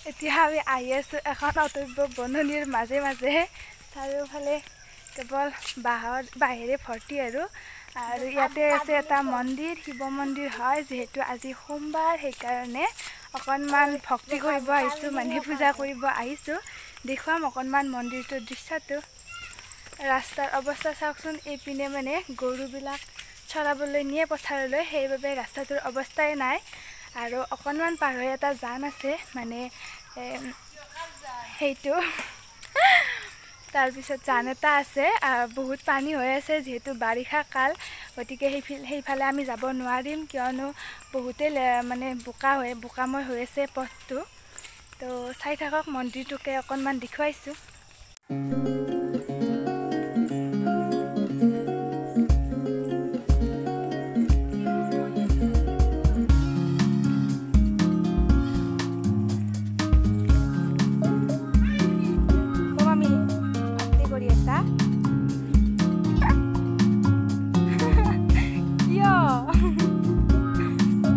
এতিয়া আমি আহি আছোঁ এখন অটব্য বননিৰ মাজে মাজে। চাৰিওফালে কেৱল বাঁহেৰে ভৰ্তি। আৰু আৰু ইয়াতে আছে এটা মন্দিৰ, শিৱ মন্দিৰ হয়। যিহেতু আজি সোমবাৰ, সেইকাৰণে অকণমান ভক্তি কৰিব আহিছোঁ, মানে পূজা কৰিব আহিছোঁ। দেখুৱাম অকণমান মন্দিৰটোৰ দৃশ্যটো। ৰাস্তাৰ অৱস্থা চাওকচোন। এইপিনে মানে গৰুবিলাক চৰাবলৈ নিয়ে পথাৰলৈ, সেইবাবে ৰাস্তাটোৰ অৱস্থাই নাই। আৰু অকণমান পাৰ হৈ এটা জান আছে, মানে সেইটো তাৰপিছত জান এটা আছে। বহুত পানী হৈ আছে যিহেতু বাৰিষা কাল, গতিকে সেইফালে আমি যাব নোৱাৰিম, কিয়নো বহুতেই মানে বোকাময় হৈ আছে পথটো। তো চাই থাকক, মন্দিৰটোকে অকণমান দেখুৱাইছোঁ।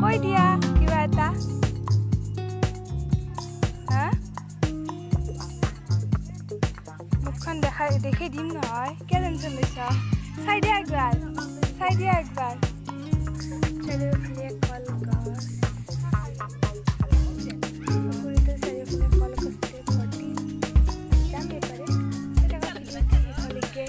কৈ দিয়া কিবা এটা। মুখখন দেখি দিম নহয়, কিয় টেনশ্যন লৈছ? চাই দিয়া একবাৰ, চাই দিয়া একবাৰ। চাৰিওফালে কলগছ, পুখুৰীটোৰ চাৰিওফালে কলগছেৰে ভৰ্তি। যাম এইপাৰে, চাই থাকক ভিডিঅ'টো শেষলৈকে।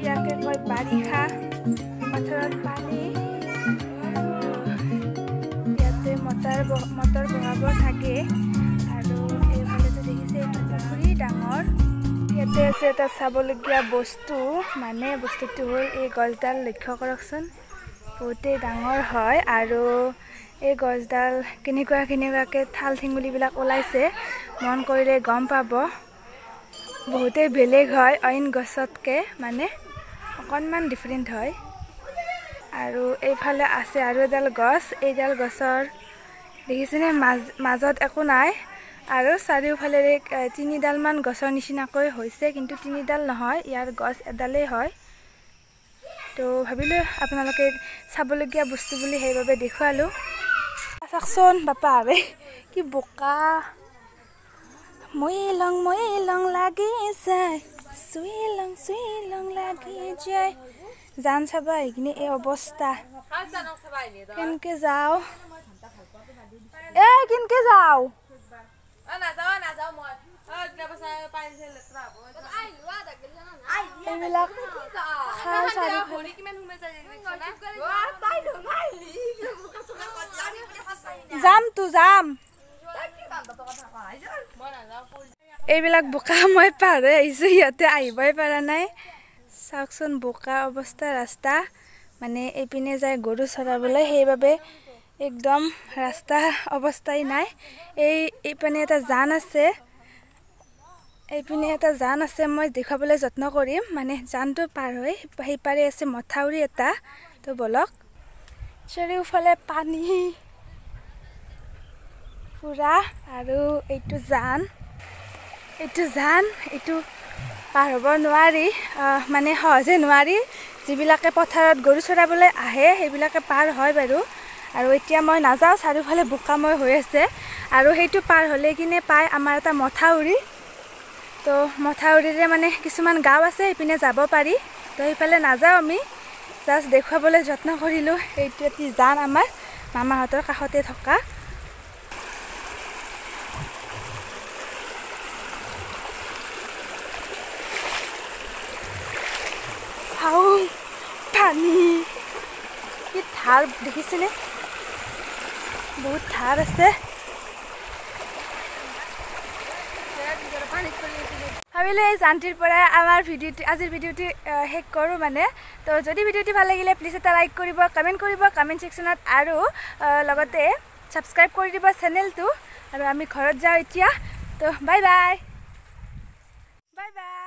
ইয়াকে কয় বাৰিষা, পথাৰত পানী। আৰু ইয়াতে মটৰ বহাব চাগে। আৰু এইফালেতো দেখিছে এইটো পুখুৰী ডাঙৰ। ইয়াতে আছে এটা চাবলগীয়া বস্তু, মানে বস্তুটো হ'ল এই গছডাল। লক্ষ্য কৰকচোন, বহুতেই ডাঙৰ হয়। আৰু এই গছডাল কেনেকুৱা কেনেকুৱাকৈ ঠাল ঠেঙুলিবিলাক ওলাইছে, মন কৰিলে গম পাব। বহুতেই বেলেগ হয় অইন গছতকৈ, মানে অকণমান ডিফাৰেণ্ট হয়। আৰু এইফালে আছে আৰু এডাল গছ। এইডাল গছৰ দেখিছেনে মাজত একো নাই, আৰু চাৰিওফালেৰে তিনিডালমান গছৰ নিচিনাকৈ হৈছে, কিন্তু তিনিডাল নহয়, ইয়াৰ গছ এডালেই হয়। তো ভাবিলোঁ আপোনালোকে চাবলগীয়া বস্তু বুলি সেইবাবে দেখুৱালোঁ। চাওকচোন বাপা ৰে কি বোকা। মই লং লাগি যায়, চুই লং লাগি যায়। জান চাব আহি কিনে এই অৱস্থা। কেনেকে যাওঁ এ, কেনেকে যাওঁ? এইবিলাক খাল চাৰিওফালে। যামতো যাম। এইবিলাক বোকা মই পাৰ হৈ আহিছোঁ, সিহঁতে আহিবই পৰা নাই। চাওকচোন বোকা অৱস্থা ৰাস্তা, মানে এইপিনে যায় গৰু চৰাবলৈ, সেইবাবে একদম ৰাস্তা অৱস্থাই নাই। এইপিনে এটা জান আছে, এইপিনে এটা জান আছে, মই দেখুৱাবলৈ যত্ন কৰিম। মানে জানটো পাৰ হৈ সেইপাৰে আছে মথাউৰি এটা। তো বলক, চাৰিওফালে পানী পুৰা। আৰু এইটো জান, এইটো জান, এইটো পাৰ হ'ব নোৱাৰি, মানে সহজে নোৱাৰি। যিবিলাকে পথাৰত গৰু চৰাবলৈ আহে সেইবিলাকে পাৰ হয় বাৰু। আৰু এতিয়া মই নাযাওঁ, চাৰিওফালে বোকাময় হৈ আছে। আৰু সেইটো পাৰ হ'লে কিনে পায় আমাৰ এটা মথাউৰি। তো মথাউৰিৰে মানে কিছুমান গাঁও আছে, সেইপিনে যাব পাৰি। তো সেইফালে নাযাওঁ আমি, জাষ্ট দেখুৱাবলৈ যত্ন কৰিলোঁ। এইটো এটি জান আমাৰ মামাহঁতৰ কাষতে থকা। পানী কি ধাৰ দেখিছেনে? বহুত ধাৰ আছে। ভাবিলোঁ এই জানটিৰ পৰাই আমাৰ ভিডিঅ'টি, আজিৰ ভিডিঅ'টি শেষ কৰোঁ মানে। তো যদি ভিডিঅ'টি ভাল লাগিলে প্লিজ এটা লাইক কৰিব, কমেণ্ট কৰিব কমেণ্ট ছেকশ্যনত, আৰু লগতে ছাবস্ক্ৰাইব কৰি দিব চেনেলটো। আৰু আমি ঘৰত যাওঁ এতিয়া। তো বাই বাই, বাই বাই।